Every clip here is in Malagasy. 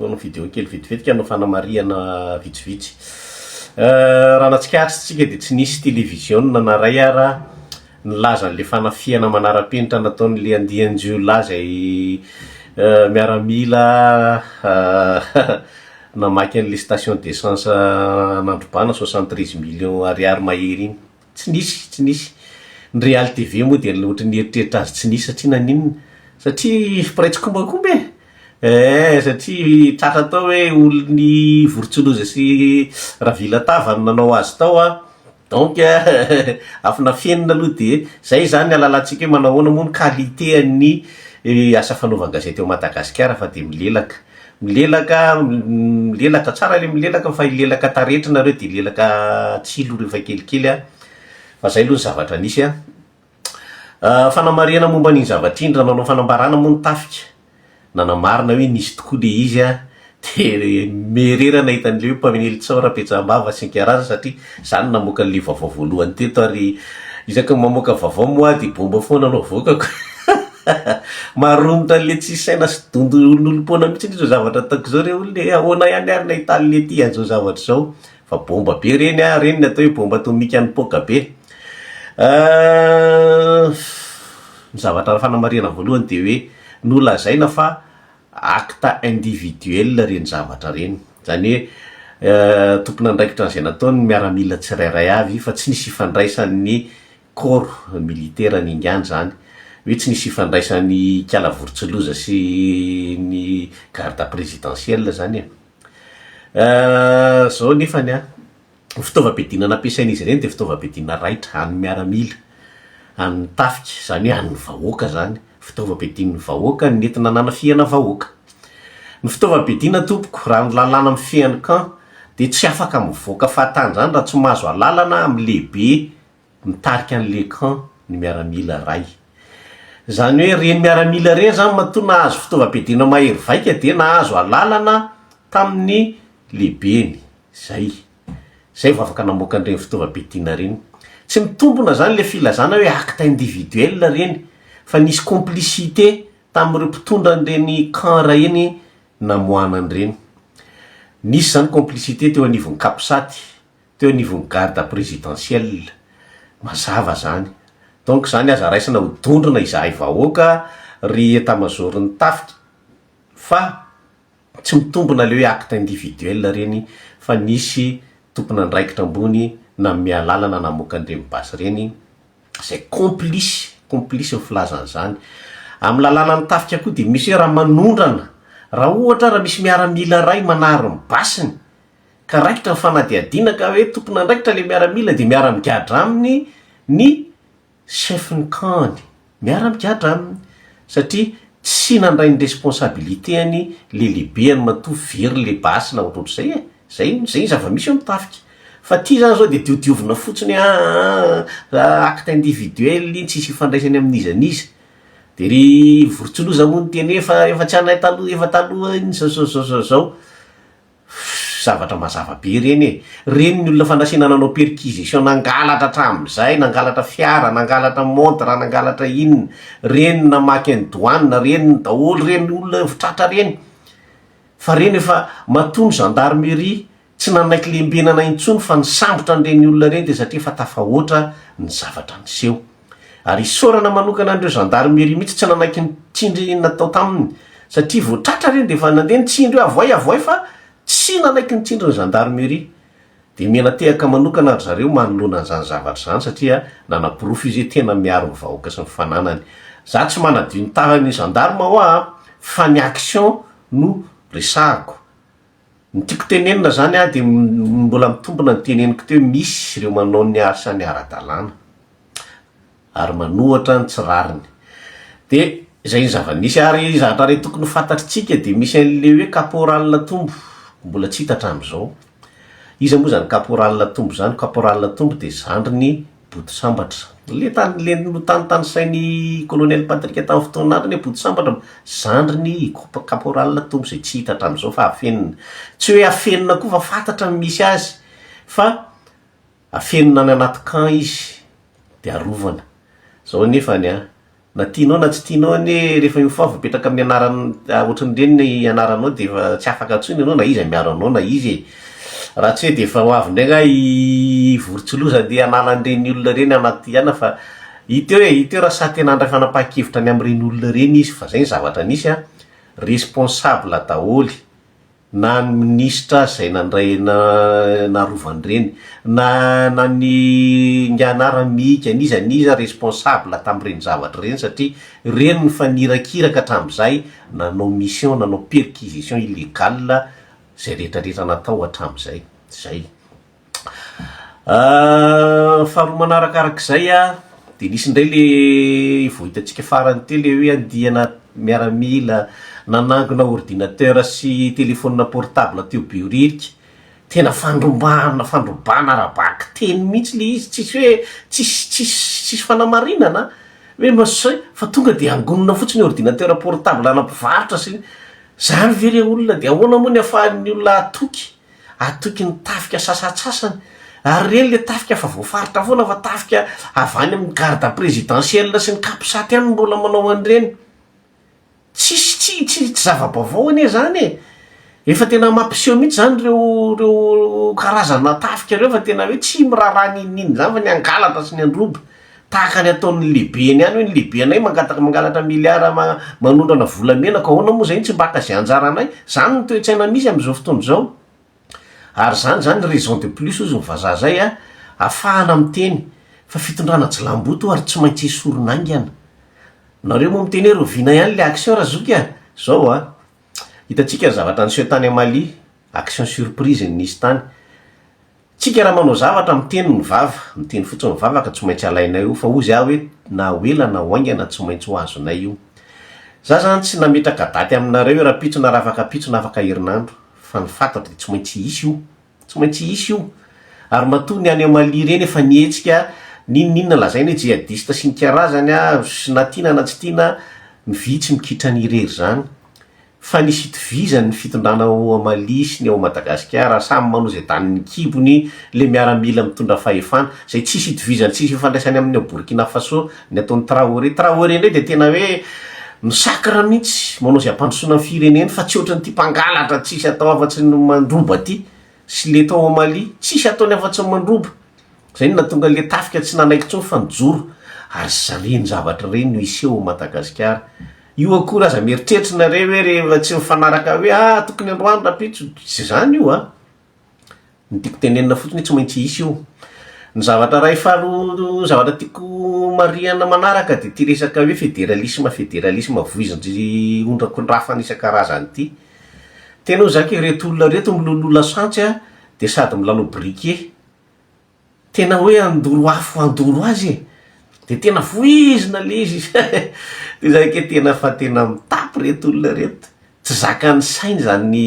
Foana video kely vetivetika hanao fanamarihana vitsivitsy. Raha nahatsikaritra isika dia tsy nisy televiziona na iray ara nilaza an'ilay fanafihana manara-penitra nataon'ilay andian-jiolahy izay miaramila namaky an'ilay station d'essence nandrobana 73 millions ariary mahery iny. Tsy nisy, tsy nisy. Ny Real TV moa dia ohatran'ny nieritreritra azy tsy nisy satria naninona? Satria mpiray tsikombakomba e! Eh, satria tratra tao hoe olon'ny Vorontsiloza sy Ravilatava no nanao azy tao an, donc afinafenina aloha dia zay izany ny ahalalantsika hoe manao ahoana moa ny qualité an'ny asa fanaovan-gazety ao Madagasikara fa dia milelaka. Milelaka, milelaka, tsara le milelaka fa hilelaka taretra nareo de hilelaka tsilo rehefa kelikely an, fa zay aloha ny zavatra nisy an. Fanamarihana momba an'iny zavatra iny, raha nanao fanambarana moa ny tafika, nanamarina hoe nisy tokoa le izy an, de miherera nahita an'le hoe mpamely tsaho Rapetsambava sy ny karazany satria za no namoaka an'le vaovao voalohany teto ary isaky ny mamoaka vaovao moa aho de bomba foana no avoakako. Maharomotra an'le tsisy saina sy donto olon'olom-poana mihitsy anie zao zavatra ataoko zao re olona e! Ahoana ihany ary nahitany le ty an'izao zavatra izao? Fa bomba be reny a, reny ny atao hoe bomba atomika nipoaka be. Ny zavatra fanamarihana voalohany dia hoe nolazaina fa acte individuel ireny zavatra ireny. Izany hoe tompon'andraikitra an'izay nataony ny miaramila tsirairay avy fa tsy nisy ifandraisan'ny corps militaire ny ingany izany. Hoe tsy nisy ifandraisan'ny Ikala Vorontsiloza sy ny garde présidentielle izany e. Izao nefany an, ny fitaovam-piadiana nampiasain'izy ireny dia fitaovam-piadiana raitra, an'ny miaramila, an'ny tafika, izany hoe an'ny vahoaka izany. Fitaovam-piadian'ny vahoaka nentina nanafihana vahoaka. Ny fitaovam-piadiana tompoko, raha ny lalàna mifehy ny camp dia tsy afaka mivoaka fahatany izany raha tsy mahazo alalana amin'ny lehibe mitarika an'ilay camp ny miaramila iray. Izany hoe ireny miaramila ireny izany matoa nahazo fitaovam-piadiana mahery vaika dia nahazo alalana tamin'ny lehibeny. Izay. Izay vao afaka namoaka an'ireny fitaovam-piadiana ireny. Tsy mitombina izany ilay filazana hoe acte individuel ireny fa nisy complicité tamin'ireo mpitondra an'ireny camp ireny namoahana an'ireny. Nisy izany complicité teo anivon'ny capsat. Teo anivon'ny garde présidentielle. Mazava zany. Donc zany aza raisina ho dondrona izahay vahoaka ry état major ny tafika fa tsy mitombina le hoe acte individuel reny fa nisy tompon'andraikitra ambony nanome alalana namoaka an'ireny basy ireny izay complice, complice ny filazana izany. Amin'ny lalànan'ny tafika koa dia misy hoe raha manondrana, raha ohatra raha misy miaramila iray manary ny basiny Ka raikitra ny fanadihadiana ka hoe tompon'andraikitra le miaramila dia miara-migadra aminy ny chef-n'ny camp-ny, miara-migadra aminy satria tsy nandray ny responsabilité-ny le lehibeny matoa very le basy na ohatrohatr'izay e! Zay zay ny zava-misy eo amin'ny tafika. Fa ty zany zao dia diodiovina fotsiny hoe aa acte individuel iny tsisy ifandraisany amin'iza n'iza. De ry Vorontsiloza moa niteny hoe efa efa tsy anay taloha efa taloha iny zao zao zao zao zao. Zavatra mazava be ireny e! Ireny ny olona efa nasiana nanao perquisition nangalatra hatramin'izay, nangalatra fiara, nangalatra montre, nangalatra inona, ireny namaky an'i douane, ireny daholo ireny olona efa tratra ireny. Fa ireny efa matoa ny gendarmerie tsy nanaiky lembenana intsony fa nisambotra an'ireny olona ireny dia satria efa tafahoatra ny zavatra niseho. Ary isaorana manokana an'ireo gendarmerie mihitsy tsy nanaiky ny tsindry natao taminy satria vao tratra ireny dia efa nandeha ny tsindry hoe avoay avoay fa tsy nanaiky ny tsindry ny gendarmerie. Dia miana-tehaka manokana ry zareo manoloana an'izany zavatra izany satria nanaporofo izy hoe tena miaro ny vahoaka sy ny fananany. Za tsy manadio ny tahan'ny gendarme hoa a, fa ny action no resahako. Ny tiako tenenina zany a dia mbola mitombina ny teneniko teo misy ireo manao ny asany ara-dalàna ary manohatra ny tsy rariny. Dia izay ny zava-nisy ary zavatra iray tokony ho fantatritsika dia misy an'le hoe caporal Tombo mbola tsy hita hatramin'izao. Iza moa zany caporal Tombo zany? Caporal Tombo dia zandriny Bodo Sambatra. Le tany le notanitanisain'i Colonel Patrick tamin'ny fotoan'androny hoe Bodo Sambatra, zandriny i Caporal Tombo izay tsy hita hatramin'izao fa afenina. Tsy hoe afenina koa fa fantatra ny misy azy fa afenina any anaty camp izy dia arovana. Zao anefany an! Na tianao na tsy tianao anie rehefa une fois voapetraka amin'ny anaran ohatran'ireny ny anaranao dia efa tsy afaka intsony ianao na iza miaro anao na iza e. Raha tsy hoe dia efa ho avy indray angaha i Vorontsiloza handeha hanala an'ireny olona ireny anaty ana fa hita eo e, hita eo raha sahy tena handray fanapahan-kevitra ny amin'ireny olona ireny izy fa izay ny zavatra nisy an, responsable daholo. na ny minisitra izay nandray narovany ireny, na na ny Ngana Ramika, n'iza n'iza responsable tamin'ireny zavatra ireny satria ireny nifanirakiraka hatramin'izay nanao mission, nanao perquisition illegale izay rehetra rehetra natao hatramin'izay. Izay. Faharoa manarakarak'izay dia nisy indray le vao hitantsika farany teo le hoe andiana miaramila nanangona ordinateur sy telephone portable teo Behoririka, tena fandrombahana fandrobana ara-bakiteny mihitsy le izy, tsisy hoe tsisy tsisy tsisy fanamarinana hoe mba fa tonga de angonina fotsiny ordinateur portable ana mpivarotra sy ny, zany ve re olona de ahoana moa ny ahafahan'ny olona hatoky? Atoky ny tafika sasantsasany, ary ireny le tafika efa voafaritra foana fa tafika avy any amin'ny garde présidentielle sy ny capsat ihany no mbola manao an'ireny. Tsisy tsy tsy tsy zava-baovao anie zany e! Efa tena mampiseho mihitsy zany ireo ireo karazana tafika ireo fa tena hoe tsy miraharaha n'inon'inona zany fa ny hangalatra sy ny handroba. Tahaka ny ataon'ny lehibeny ihany hoe ny lehibenay mangataka mangalatra milliard manondrana volamena ka ahoana moa zay tsy mba haka zay anjaranay? Zany no toe-tsaina misy amin'izao fotoana izao. Ary zany zany raison de plus hozy ny vazaha zay a, afahana miteny fa fitondrana jilamboto ary tsy maintsy esorina haingana. Nareo moa miteny hoe rahoviana ihany le action razoky a! Zao a, hitantsika ny zavatra niseho tany Mali, action surprise ny nisy tany. Tsika raha manao zavatra miteny ny vava, miteny fotsiny ny vava ka tsy maintsy alainay io fa hozy aho hoe na ho ela na ho haingana tsy maintsy ho azonay io. Za zany tsy nametraka daty aminareo hoe rapitso na rafakapitso na afaka herinandro fa ny fantatro dia tsy maintsy hisy io. Tsy maintsy hisy io. Ary matoa ny any Mali ireny efa nihetsika n'inon'inona lazaina hoe jihadiste sy ny karazany a, na tiana na tsy tiana ny vy tsy mikitrana irery izany. Fa nisy itovizany ny fitondrana ao Mali sy ny ao Madagasikara, samy manao izay danin'ny kibony le miaramila mitondra fahefana, izay tsisy itovizany tsisy ifandraisany amin'ny ao Burkina Faso ny ataon'i Traoré, Traoré indray dia tena hoe mi-sacre mihitsy manao izay hampandrosoana ny fireneny fa tsy ohatran'ity mpangalatra tsisy atao afa-tsy ny mandroba ty sy le tao Mali, tsisy ataony afa-tsy ny mandroba, izay no nahatonga an'le tafika tsy nanaiky intsony fa nijoro, ary ireny zavatra ireny no hiseho ao Madagasikara. Io akory aza mieritreritra nareo hoe rehefa tsy mifanaraka hoe ah tokony androany rahampitso, tsy izany io an! Ny tiako tenenina fotsiny hoe tsy maintsy hisy io. Ny zavatra iray faharoa zavatra tiako marihana manaraka dia ity resaka hoe federalisme federalisme voizin-dry ondrakondrafana isan-karazany ity. Tena hoy zaka ireto olona ireto miloloha lasantsy an, dia sady milalao briquet. Tena hoe handoro afo handoro azy e! De tena voizina le izy de zay ke tena fa tena mitapy reto olona reto, tsy zakan'ny sainy zany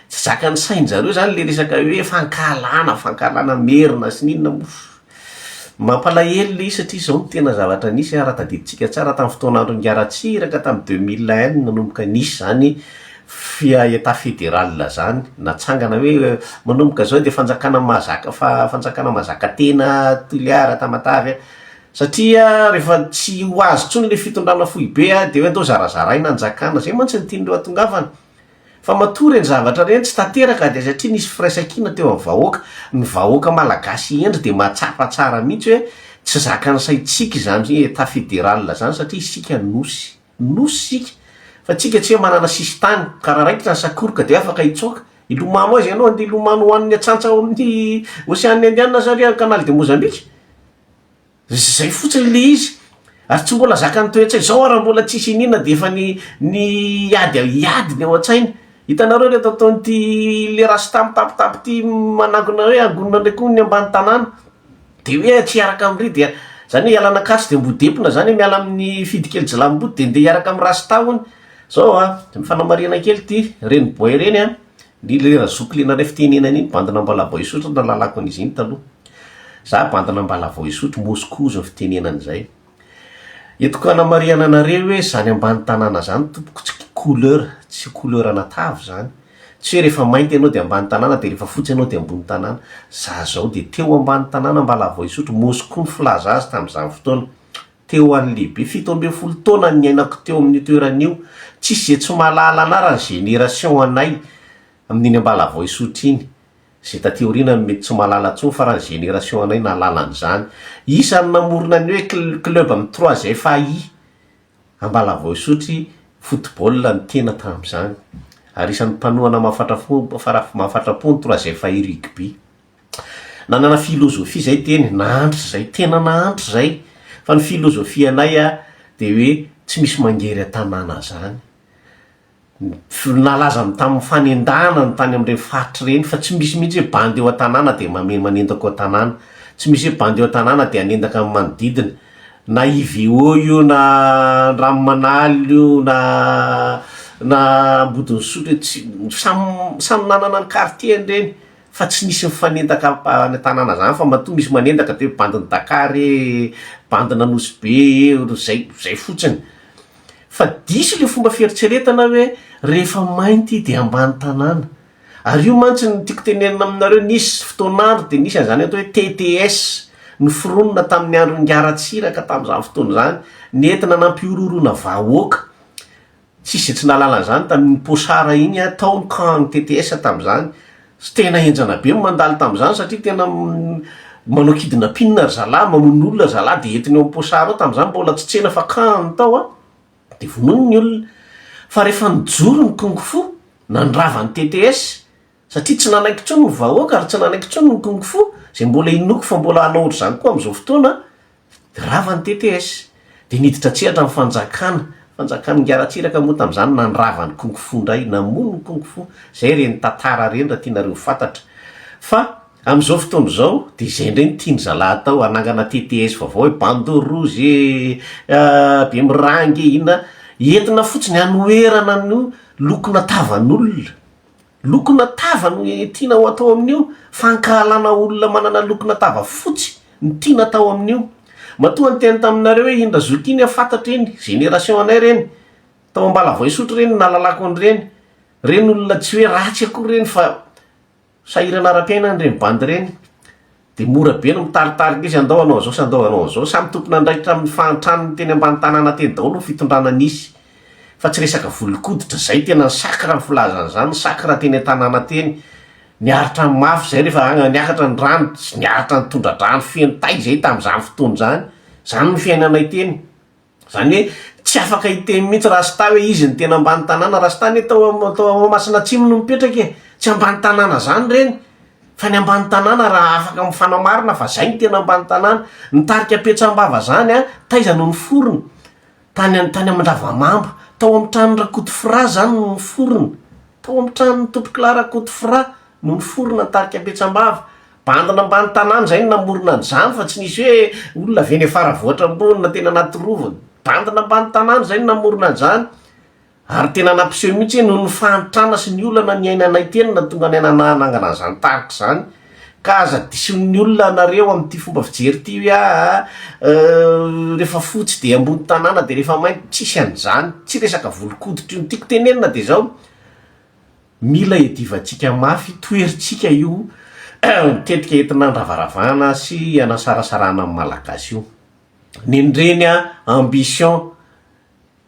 tsy zakan'ny sain-jareo zany le resaka hoe fankahalana, fankahalana merina sy ny inona moa, mampalahelo le izy satria zao no tena zavatra nisy a, raha tadidintsika tsara tamin'ny fotoan'andron'i Ratsiraka tamin'ny 2001 nanomboka nisy zany Fia Etat fédéral zany natsangana hoe manomboka zao de fanjakana mahazaka fa fanjakana mahazaka tena Toliara, Tamatave a, satria rehefa tsy ho azo tsony le fitondrana foibe a de hoe andao zarazaraina hanjakana, zay mantsy no tian'ireo hatongavana, fa matoa reny zavatra reny tsy tanteraka de satria nisy firaisankina teo amin'ny vahoaka, ny vahoaka malagasy hendry de mahatsapa tsara mihitsy hoe tsy zakan'ny saintsika izany Etat fédéral zany satria isika nosy. Nosy isika, fa tsika tsy hoe manana sisintany, ka raha raikitra ny sakoroka dia afaka hitsoaka, hilomano aiza ianao, andeha hilomano ho an'ny atsantsa ao amin'ny Oseana Indiana sa ry Canal de Mozambique? Zay fotsiny le izy, ary tsy mbola zakan'ny toe-tsaina, zao ary mbola tsisy iniana dia efa ny ny hiady hiady ny ao an-tsaina, hitanareo reto ataon'ity le rasta mitapitapy ity manangona hoe angonina ndray koa ny ambany tanàna. De hoe tsy hiaraka amin'ry dia zany hoe hialana Ankatso de Ambodepona zany hoe miala amin'ny Fidikely Jilamboto de ndeha hiaraka amin'ny Rasta hono. Zao a, fanamarihana kely ity, reny boay reny a, ny le razoky le nandray fitenenana iny, bandin'Ambalavao Isotry no nahalalako an'izy iny taloha. Za bandin'Ambalavao Isotry, Moskozo ny fitenenana izay. Entiko hanamarihana anareo hoe zany ambany tanàna zany tompoko tsy couleur, tsy couleur ana tavy zany. Tsy hoe rehefa mainty ianao dia ambany tanàna dia rehefa fotsy ianao dia ambony tanàna. Za zao dia teo ambany tanàna Ambalavao Isotry, Moscou ny filaza azy tamin'izany fotoana. Teo any lehibe, 17 taona ny niainako teo amin'io toerana io, tsisy ze tsy mahalala anah raha ny génération anay amin'iny Ambalavao Isotry iny, ze taty aoriana no mety tsy mahalala intsony fa raha ny génération anay nahalala an'izany. Isan'ny namorona ny hoe club amin'ny trois FAI Ambalavao Isotry football ny tena tamin'izany ary isan'ny mpanohana mahafatra-po ny trois FAI rugby. Nanana filozofia zay teny, nahantra zay, tena nahantra zay, fa ny filozofianay dia hoe tsy misy mangery an-tanàna zany. Nalaza ny tamin'ny fanendahana ny tany amin'ireny faritra ireny fa tsy misy mihitsy hoe bandy eo an-tanàna dia mame manendaka ao an-tanàna, tsy misy hoe bandy eo an-tanàna dia hanendaka amin'ny manodidina, na IVO io na Andranomanalina io na na Ambodin'Isotry tsy samy samy nanana ny quartier-ny ireny. Fa tsy nisy nifanendaka any an-tanàna zany fa matoa misy manendaka de hoe bandin'i Dakar e, bandin'Anosibe e, zay zay fotsiny. Fa diso le fomba fieritreretana hoe rehefa mainty de ambany tanàna. Ary io mantsy no tiako tenenina aminareo, nisy fotoan'andro de nisy an'izany atao hoe TTS noforonina tamin'ny andron'i Ratsiraka tamin'izany fotoana izany, nentina nampihorohoroana vahoaka. Tsisy izay tsy nahalala an'izany tamin'iny Pochard iny a, tao ny camp ny TTS tamin'izany, sy tena henjana be ny mandalo tamin'izany satria tena manao kidnapping ry zalahy, mamono olona ry zalahy de entiny eo amin'ny Pochard ao, tamin'izany mbola tsy tsena fa camp no tao a, de vonoiny ny olona. Fa rehefa nijoro ny Kung Fu, nandrava ny TTS, satria tsy nanaiky intsony ny vahoaka ary tsy nanaiky intsony ny Kung Fu, izay mbola inoako fa mbola hanao ohatr'izany koa amin'izao fotoana, Rava ny TTS, dia niditra an-tsehatra ny fanjakana, fanjakan'i Ingahy Ratsiraka moa tamin'izany nandrava ny Kung Fu indray, namono ny Kung Fu, izay ireny tantara ireny raha tianareo ho fantatra. Fa amin'izao fotoana izao dia izay indray no tian-dry zalahy atao, hanangana TTS vaovao hoe Bandeau rouge e, Bemirangy e, inona, entina fotsiny hanoherana an'io lokona tavan'olona. Lokona tava no tiana ho atao amin'io, fankahalana olona manana lokona tava fotsy no tiana atao amin'io. Matoa niteny taminareo hoe iny razoky iny aho fantatro iny, génération anay ireny, tao Ambalavoaisotry ireny no nahalalako an'ireny, ireny olona tsy hoe ratsy akory ireny fa sahirana ara-piainana ireny bandy ireny. Dia mora be ny mitaritarika izy andao hanao an'izao sy andao hanao an'izao. Samy tompon'andraikitra amin'ny fahantran'ny teny ambany tanàna teny daholo ny fitondrana nisy. Fa tsy resaka volon-koditra. Izay tena ny sacre ny filazana izany, ny sacre teny an-tanàna teny. Niaritra ny mafy izay rehefa agna niakatra ny rano, tsy niaritra ny tondra-drano feno tay izay tamin'izany fotoana izany. Izany ny fiainanay teny. Izany hoe tsy afaka hiteny mihitsy Rasta hoe izy no tena ambany tanàna, Rasta anie tao tao Mahamasina Atsimo no mipetraka e, tsy ambany tanàna zany ireny, fa ny ambany tanàna raha afaka mifanamarina fa zay no tena ambany tanàna, ny tarika Petsambava zany an, taiza no niforona? Tany tany Andavamamba, tao amin'ny tranon'i Rakotofra zany no niforona, tao amin'ny tranon'i Tompokolahy Rakotofra no niforona ny tarika Petsambava, Bandina ambany tanàna izay no namorona an'izany fa tsy nisy hoe olona avy eny Faravohitra ambony na teny anaty rova. Bandina ambany tanàna izay no namorona an'izany. Ary tena nampiseho mihitsy hoe noho ny fahantrana sy ny olana niainanay teny no nahatonga anay nanangana an'izany tarika izany. Ka aza disoin'ny olona anareo amin'ity fomba fijery ity hoe aa rehefa fotsy dia ambony tanàna dia rehefa mainty, tsisy an'izany. Tsy resaka volon-koditra io. Ny tiako tenenina dia izao, Mila iadivantsika mafy, toherintsika io tetika entina handravaravana sy hanasarasarahana ny Malagasy io. Nen'ireny ambition,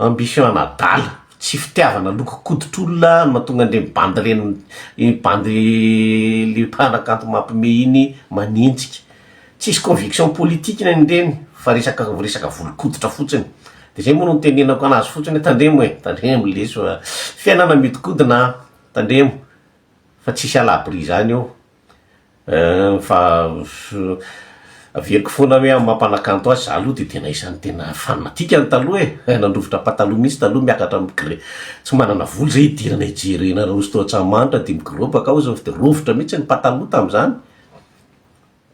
ambition an'adala, tsy fitiavana lokon-koditr'olona no mahatonga an'ireny bandy ireny, iny bandy le mpanakanto mampime iny manenjika. Tsisy conviction politique nen'ireny fa resaka resaka volon-koditra fotsiny. De zay moa no nitenenako anazy fotsiny hoe tandremo e, tandremo lesy fa fiainana miodikodina an, tandremo fa tsisy à l'abri zany eo fa averiko foana hoe amin'ny maha mpanakanto azy za aloha de tena isan'ny tena fanatique ny taloha e, nandrovitra pataloha mihitsy taloha miakatra mi-gre, tsy manana vola zay hidirana hijerena Rossy tao Antsahamanitra de migrobaka aho zao de rovitra mihitsy ny pataloha tamin'izany.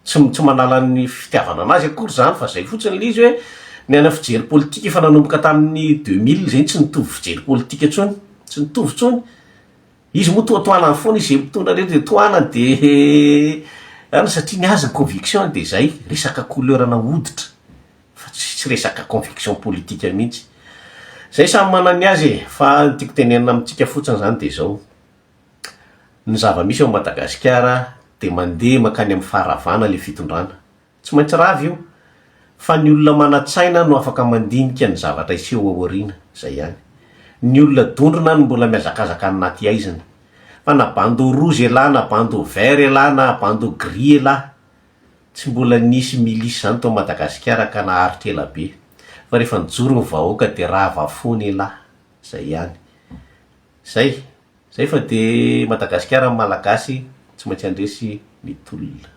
Tsy tsy manala ny fitiavana anazy akory zany fa zay fotsiny le izy hoe ny ana fijery politika efa nanomboka tamin'ny 2000 zay tsy nitovy fijery politika intsony, tsy nitovy intsony. Izy moa toa tohanany foana izy zay mpitondra rehetra de tohanany de any satria ny azy ny conviction-ny de zay, resaka couleur-na hoditra fa tsy tsy resaka conviction politika mihitsy. Zay samy manana ny azy e, fa ny tiako tenenina amintsika fotsiny zany de zao. Ny zava-misy ao Madagasikara dia mandeha mankany amin'ny faharavana ilay fitondrana. Tsy maintsy rava io. Fa ny olona manan-tsaina no afaka mandinika ny zavatra hiseho ao aoriana. Zay ihany. Ny olona dondrona no mbola mihazakazaka any anaty haizina. Fa na bandeau rouge elah na bandeau vert elah na bandeau gris elah, tsy mbola nisy milice zany tao Madagasikara ka naharitra ela be. Fa rehefa nijoro ny vahoaka dia rava foana elah. Zay ihany. Zay. Zay fa dia Madagasikara ny Malagasy tsy maintsy handresy ny tolona.